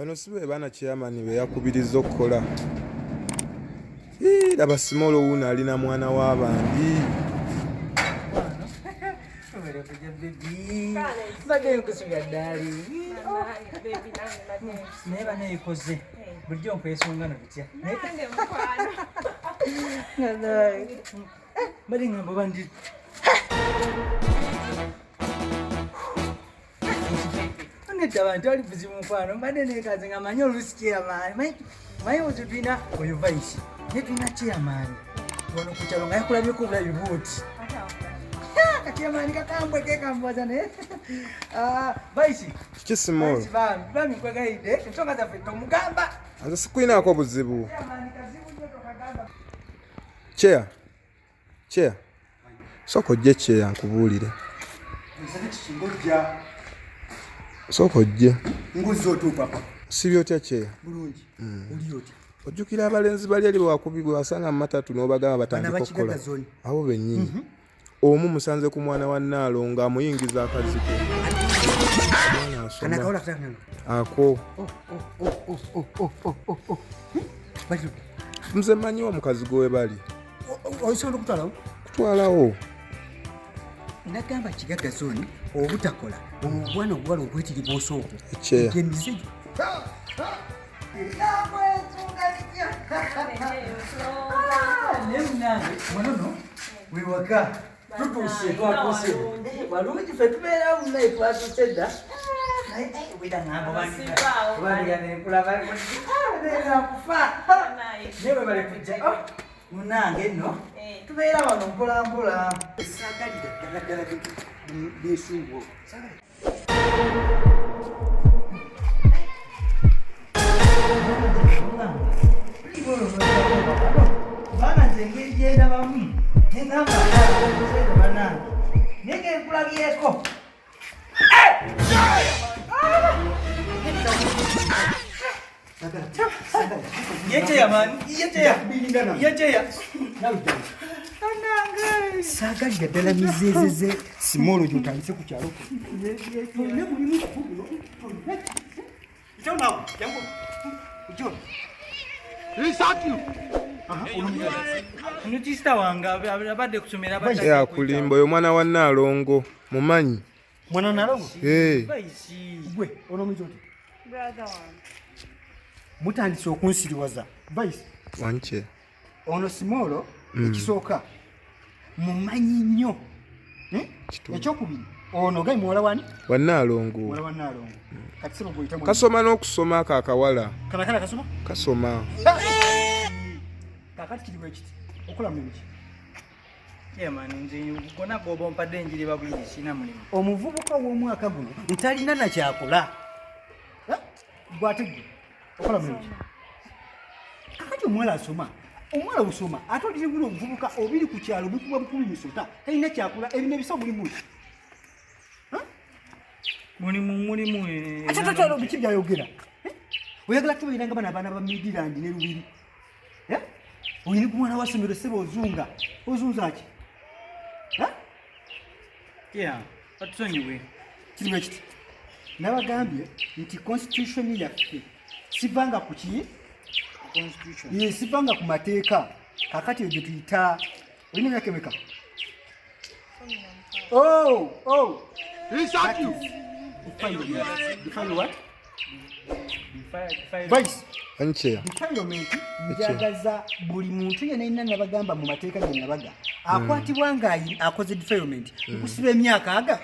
Bano si be baana chairman be yakubirizza okukola. Laba Simolo wuuno ali na mwana w'abandi. Mbadde nkusubya ddaali naye banayikoze bulijjo nkwesunga no bitya mbadde ngamba oba ndi nedda abantu ali buzibu mukwano mbadde nekaze nga manyi oluusi chairman manyi ozi tulina oyo vice naye tulina chairman wano ku kyalo nga yakulabyeko obulabi bwoti kachairman kakambwe kekambuwaza naye ah, vice Kiki Simolo? Bambi nkwegayidde ensonga zaffe tomugamba. Nze sikulinaako buzibu. Chair. Chair. Sooka ojje chair nkubuulire. Sooka ojje. Nguzze otya papa. Sibye otya chair? Bulungi. Oli otya? Ojjukira abalenzi bali eri bwe wasanga mu matatu n'obagamba batandike okukola. Abo bennyini. Omu musanze ku mwana wa Nnaalongo amuyingiza akazigo. Omwana asoma. Ako. Nze mmanyiwo mu kazigo we bali. Osobola okutwalawo? Kutwalawo. Nagamba Kigagga Zone obutakola obwana obuwala obuyitirivu osooka. Ekyeya. Emize naye munange wanono wewaka tutuuse twatuuse walungi fe tubeera munaye twatuuse dda weda ngamba bandiganenkulaba kufa naye webale kujja munange nno tubeera wano mpola mpola sagalira ddala ddala byesungu. Kubanga nze engeri gyendabamu nengamba banange naye genkulabyeko yecheya mani yecheya yecheya. Saagalira ddala mizeezeze Simolo gyotandise ku kyalo. Nukisita wange abadde kusomera. Akulimba oyo mwana wa Nnaalongo mumanyi. Mwana Nalongo? Eh. Gwe onomuzi oti? Mutandise okunsiriwaza. Vice. Wanche. Ono Simolo ekisooka mumanyi nnyo. Ekyokubiri ono gai muwala wani? Wa Nnaalongo. Muwala wa Nnaalongo. Kati sebo gwe oyita Kasoma n'okusoma ako akawala. Kana kana kasoma? Kasoma. Kakati kiri bwe kiti. Okola mulimu ki? Chairman nze gona goba ompadde enjiri babuyiri sina mulimu. Omuvubuka w'omwaka guno ntalina na kyakola. Gwate gwe okola mulimu ki? Kakati omuwala asoma. Omuwala osoma ate oli guno omuvubuka obiri ku kyalo bikuba bukubi misota talina kyakola ebino ebisawo mulimu ki? Mulimu mulimu. Ate totwala biki byayogera? Oyagala tubeera nga bano abaana ba Midland ne Lubiri. Oyina ku mwana wa ssomero ssebo ozunga. Ozunza ki? Yeah, batusonyiwe. Kiri bwe kiti. Nabagambye nti constitution yaffe sivanga ku ki? Constitution. Ye sivanga ku mateeka. Kakati eyo gye tuyita olina emyaka emeka? Oh, oh. That is defilement. Defile what? Vice. Wanche. Defilement njagaza buli muntu yenna yenna nabagamba mu mateeka ge nabaga akwatibwa nga akoze defilement nkusiba emyaka aga.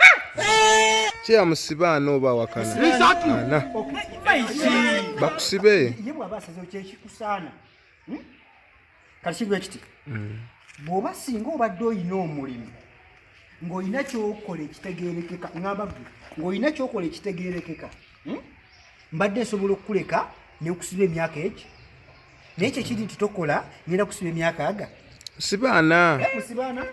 Chair musibe ana oba awakana? Ana. Bakusibe. Ye bw'aba asazeewo kyekikusaana. Kati kiri bwe kiti. Bw'oba singa obadde oyina omulimu ng'olina ky'okola ekitegeerekeka, ŋŋamba ggwe ng'olina ky'okola ekitegeerekeka, mbadde nsobola okukuleka ne nkusiba emyaka egi, naye kye kiri nti tokola ngenda kusiba emyaka aga. Musibe ana. Musibe ana?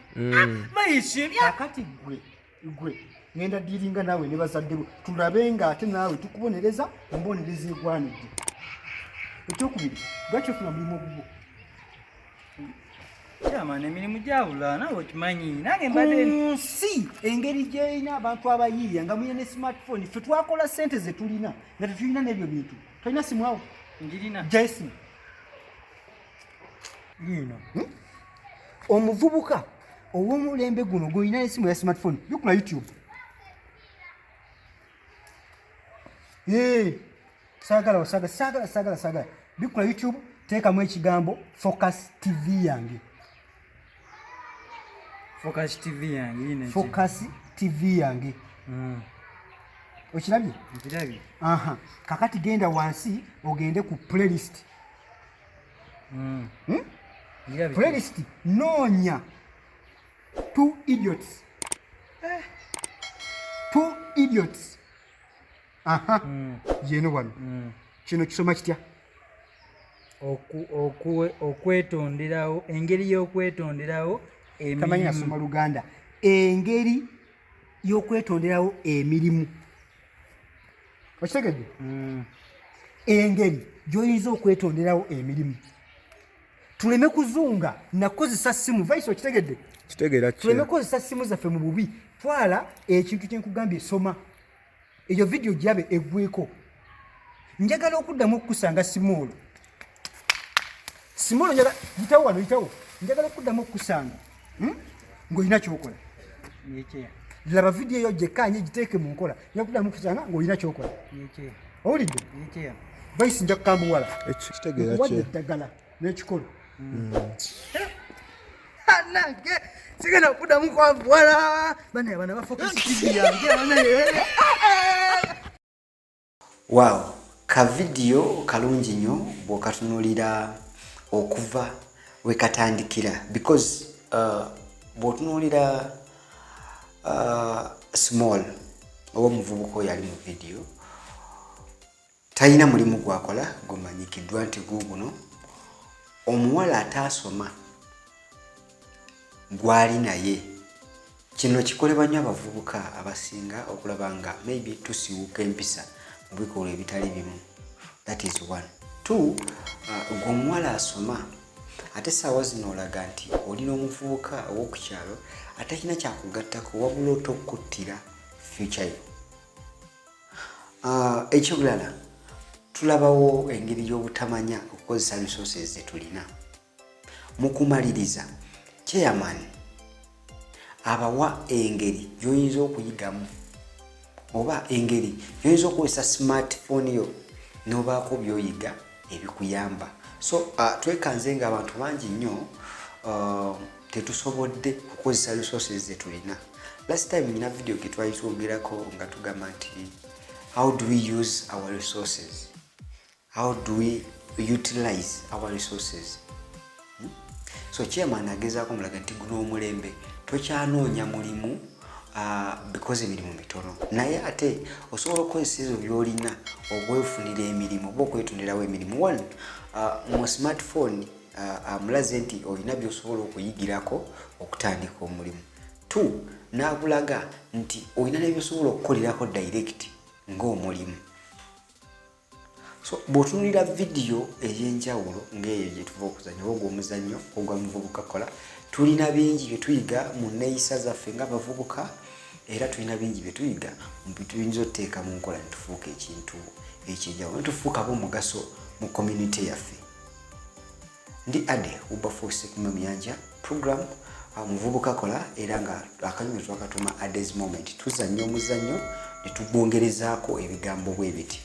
Kakati ggwe gwe ngenda diiringa naawe ne bazadde bo tulabe nga ate naawe tukubonereza mbonereza egwanidde. Ekyokubiri, lwaki ofuna mulimu ogugwo? Chairman emirimu gyabula naawe okimanyi nange mbadde ku nsi engeri gyerina abantu abayiiya nga mulina ne smartphone ffe twakola ssente ze tulina nga tetulina n'ebyo bintu. Tolina simu awo? Njirina. Jjayo esimu. Yiino. Omuvubuka ow'omulembe guno gw'olina esimu ya smartphone, bikula YouTube. Ee, saagala osaga, saagala, saagala, saagala. Bikula YouTube, teekamu ekigambo Focus TV yange. Focus TV yange yino. Focus TV yange. Okirabye? Nkirabye. Aha. Kakati genda wansi ogende ku playlist. Nkirabye. Playlist noonya Two Idiots. Two Idiots. Aha. Yeno wano. Kino kisoma kitya? Okwetonderawo, engeri y'okwetonderawo emirimu. Tamanyi nasoma Luganda. Engeri y'okwetonderawo emirimu. Okitegedde? Engeri gy'oyinza okwetonderawo emirimu. Tuleme kuzunga nakozesa simu. Vice okitegedde? Kitegeera ki? Tuleme kukozesa simu zaffe mu bubi. Twala ekintu kye nkugambye, soma. Eyo vidiyo girabe eggweko. Njagala okuddamu okukusanga Simoolo. Simoolo njagala, yitawo wano, yitawo. Njagala okuddamu okukusanga. Ng'olina ky'okola. Yekyeya. Laba vidiyo eyo gyekkaanye, giteeke mu nkola. Njagala okuddamu okukusanga ng'olina ky'okola. Yekyeya. Owulidde? Yekyeya. Vice nja kukambuwala. Kitegeera Nkuwadde ki? eddagala n'ekikolo. Nange sigenda kuddamu kwavuwala. Bana bana ba Focus TV yange bana. Wow, ka video kalungi nnyo bw'okatunuulira okuva we katandikira, because bw'otunuulira Small oba omuvubuka oyo ali mu video talina mulimu gwakola gumanyikiddwa nti guuguno. Omuwala ataasoma gwali naye. Kino kikolebwa nnyo abavubuka abasinga okulaba nga maybe tusiwuuka empisa mu bikolwa ebitali bimu. That is one. Two, gwe omuwala asoma ate essaawa zino olaga nti olina omuvubuka ow'oku kyalo atalina kyakugattako wabula otokuttira future yo. Ekyokulala tulabawo engeri y'obutamanya okukozesa resources ze tulina. Mu kumaliriza, chairman abawa engeri gy'oyinza okuyigamu oba engeri gy'oyinza okukozesa smartphone yo n'obaako by'oyiga ebikuyamba. So twekanze nga abantu bangi nnyo tetusobodde kukozesa resources ze tulina. Last time nina video ge twali twogerako nga tugamba nti how do we use our resources, how do we utilize our resources. So chairman agezaako mulaga nti guno omulembe tokyanoonya mulimu, because emirimu mitono, naye ate osobola okukozesa ezo by'olina okwefunira emirimu oba okwetonderawo emirimu. One, mu smartphone amulaze nti olina by'osobola okuyigirako okutandika omulimu. Two, n'akulaga nti olina n'ebyosobola okukolerako direct ng'omulimu. So bw'otunuulira vidiyo ey'enjawulo ng'eyo gye tuva okuzannya oba ogw'omuzannyo ogwa Muvubuka Kola, tulina bingi bye tuyiga mu nneeyisa zaffe ng'abavubuka, era tulina bingi bye tuyiga bye tuyinza otuteeka mu nkola ne tufuuka ekintu ekyenjawulo, ne tufuuka ab'omugaso mu community yaffe. Ndi Ade Wilberforce Kumwe Muyanja, program Muvubuka Kola, era nga akanyonyi twakatuma Ade's Moment. Tuzannya omuzannyo ne tugwongerezaako ebigambo bwe biti.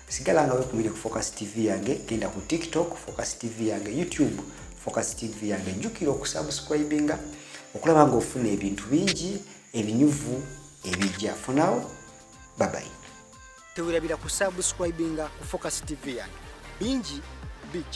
Sigala nga wekumire ku Focus TV yange, genda ku TikTok Focus TV yange, YouTube Focus TV yange. Jjukira okusubscribinga okulaba ng'ofuna ebintu bingi ebinyuvu ebijja. For now, bye bye. Tewerabira kusubscribinga ku Focus TV yange, bingi bijja.